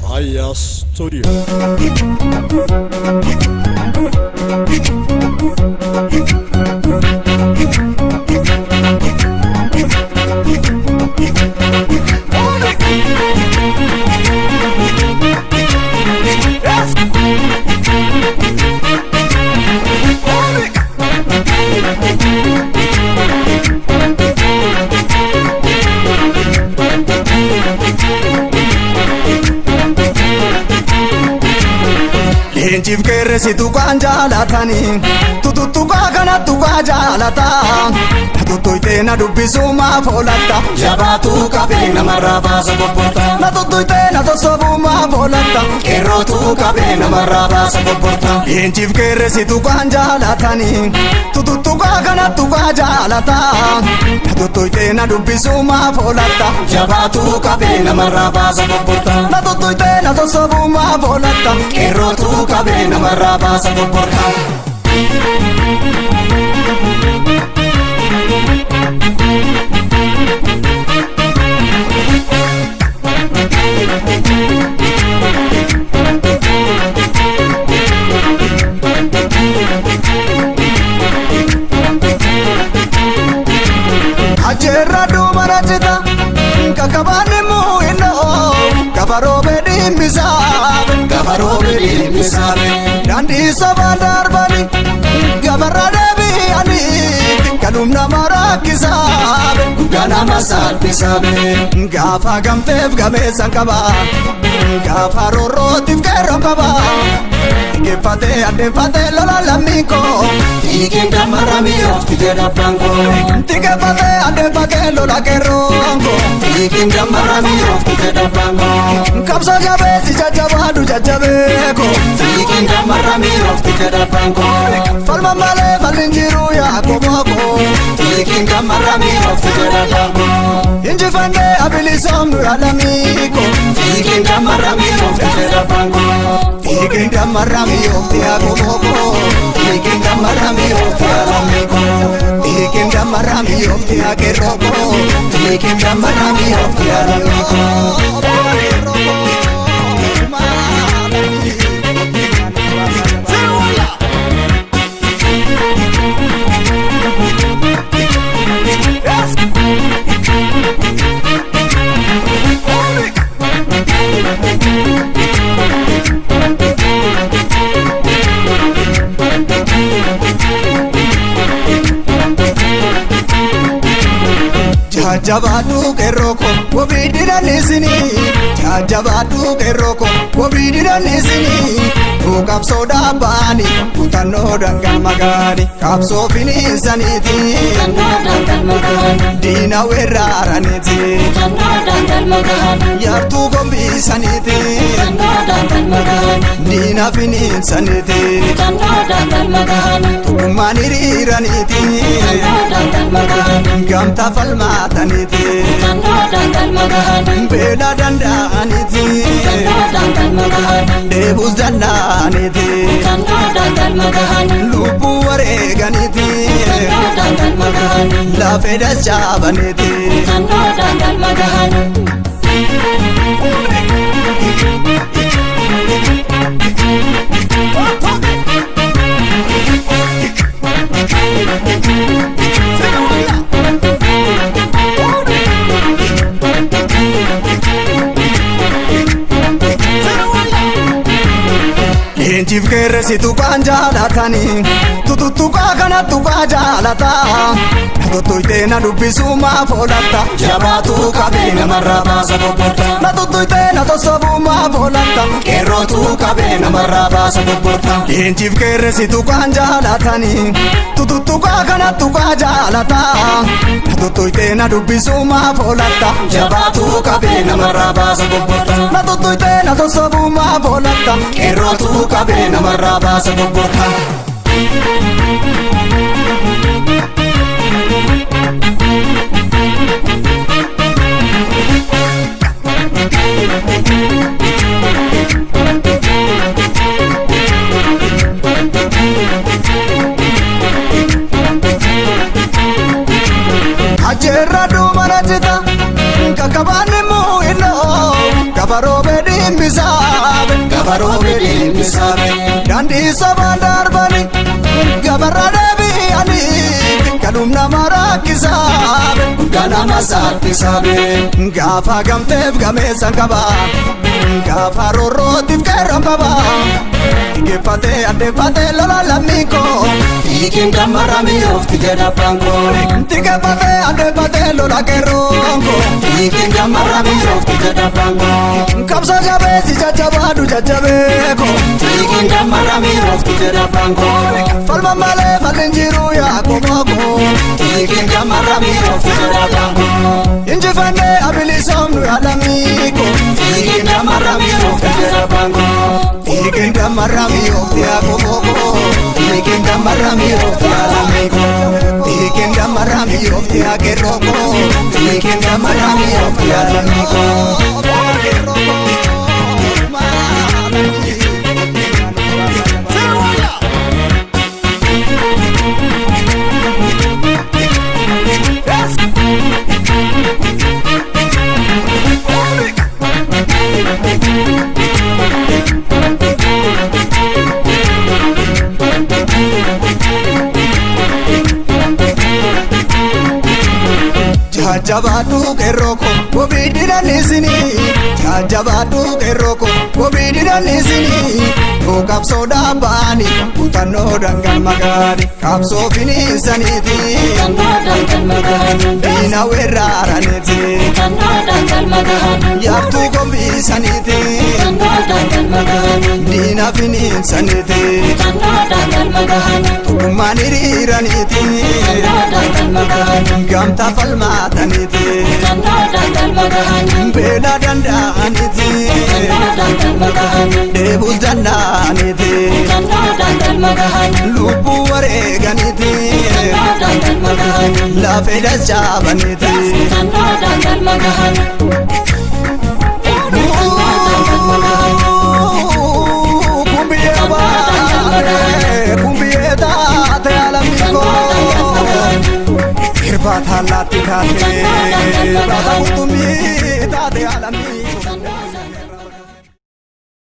Aya Studio. Leenjiif qeerransi tuqaan jaalatanii tututtuqaa kana tuqaa jaalataa na na dubbisuu maaf oolatta Jabaatu qabee namarraa baasa bobborta. Na tuttuqxee na sossobuu maaf oolatta Qeerrootu qabee namarraa baasa bobborta. Leenjiif qeerransi tuqaan jaalatanii tututtuqaa kana tuqaa jaalataa na tuttuqxee na dubbisuu maaf oolatta Jabaatu qabee namarraa baasa bobborta. Na tuttuqxee na sossobuu maaf oolatta Qeerrootu qabee namarraa baasa bobborta. Ajeerra duumana cita kakabaan immoo hin dha'oo gafaroo fedhiin bisaabe Gafaroo fedhiin bisaabe. Daandii sobaan darbani gafarra deebi'anii galum nama rakkisaabe Guddaa nama salphisaabe. Gaafa gamteef gameessan qaba gaafa roorrootiif qeerroon qaba Dhaggeeffatee addeeffatee lola lammii koo Xiiqiin dammarra mi'oofti jedha abbaan koo. Dhaggeeffatee addeeffatee lola qeerroon koo. Xiiqiin dammarra mi'oofti jedha abbaan koo. Qabsoo jabeessi jajjabaadhu jajjabeeko Xiiqiin dammarra mi'oofti jedha abbaan koo. Falma malee falli hin jiru yaa komooko Xiiqiin dammarra mi'oofti jedha abbaan koo. Injifannee abilisoomnu yaadamiiko Xiiqiin dammarra mi'oofti jedha abbaan koo. Xiiqiin dammarra mi'oofti yaa komooko Xiiqiin dammarra mi'oofti yaa lammii koo. Xiiqiin dammarra mi'oofti yaa qeerrooko Xiiqiin dammarra mi'oofti yaa lammii koo. Jajjabaadhu qeerroo ko wabii didhannisinii jajjabaadhu qeerroo ko wabii didhannisinii nuu qabsoo dhaabbaani kutannoo dangal magaani qabsoo finiinsaniiti diina weerraaraniiti yaartuu gombiisaniiti diina finiinsaniiti tokkummaan hiriiraniiti gamtaa falmaataniiti beela danda'aniiti dheebuus danda'aniiti lubbuu wareeganiiti lafee dachaabaniiti. Leenjiif qeerransi tuqaan jaalatanii tututtuqaa kana tuqaa jaalataa na tuttuqxee na dubbisuu maaf oolatta Jabaatu qabee namarraa baasa bobborta. Na tuttuqxee na sossobuu maaf oolatta Qeerrootu qabee namarraa baasa bobborta. Leenjiif qeerransi tuqaan jaalatanii tututtuqaa kana tuqaa jaalataa na tuttuqxee na dubbisuu maaf oolatta Jabaatu qabee namarraa baasa bobborta. Na tuttuqxee na sossobuu maaf oolatta Qeerrootu qabee namarraa baasa bobborta. Ajeerra duumana cita kakabaan immoo hin dha'oo gafaroo fedhii. dhimmisaa Gaafa roobe dhimmisaa. Daandii sobaan darbani gabarra deebi'anii galum nama rakkisaa. Guddaa nama salphisaa. Gaafa gamteef gameessan qaba gaafa roorrootiif qeerroon qaba dhiggeeffatee addeeffatee lola lammii koo. Xiiqiin dammarra mi'oofti jedha abbaan koo. Dhiggeeffatee addeeffatee lola qeerroon koo. Xiiqiin dammarra mi'oofti jedha abbaan koo. Qabsoo jabeessi jajjabaadhu jajjabee koo. Xiiqiin dammarra mi'oofti jedha abbaan koo. Falma malee falli hin jiru yaa qomoo koo. Xiiqiin dammarra mi'oofti jedha abbaan koo. Injifannee abilisoomnu yaa lammii koo. Xiiqiin dammarra mi'oofti jedha abbaan koo. Xiiqiin dammarra mi'oofti yaa qomoo koo. Xiiqiin dammarra mi'oofti yaa lammii koo. Xiiqiin dammarra mi'oofti yaa qeerroo koo. Xiiqiin dammarra mi'oofti yaa lammii koo. Jajjabaadhu qeerroo koo wabii didaniisinii jajjabaadhu qeerroo koo wabii didaniisinii nuu qabsoo dhaabbaani kutannoo dangal magaani qabsoo finiisaniiti diina weerraaraniiti yaabtuu gombiisaniiti diina finiinsaniiti tokkummaan hiriiraniiti gamtaa falmaataniiti beela danda'aniiti dheebuus danda'aniiti lubbuu wareeganiiti lafee dachaabaniiti. Kumbiyyee baate kumbiyyee taate alamii koo. Irbaata allaatti taate baata qurxummii taate alamii.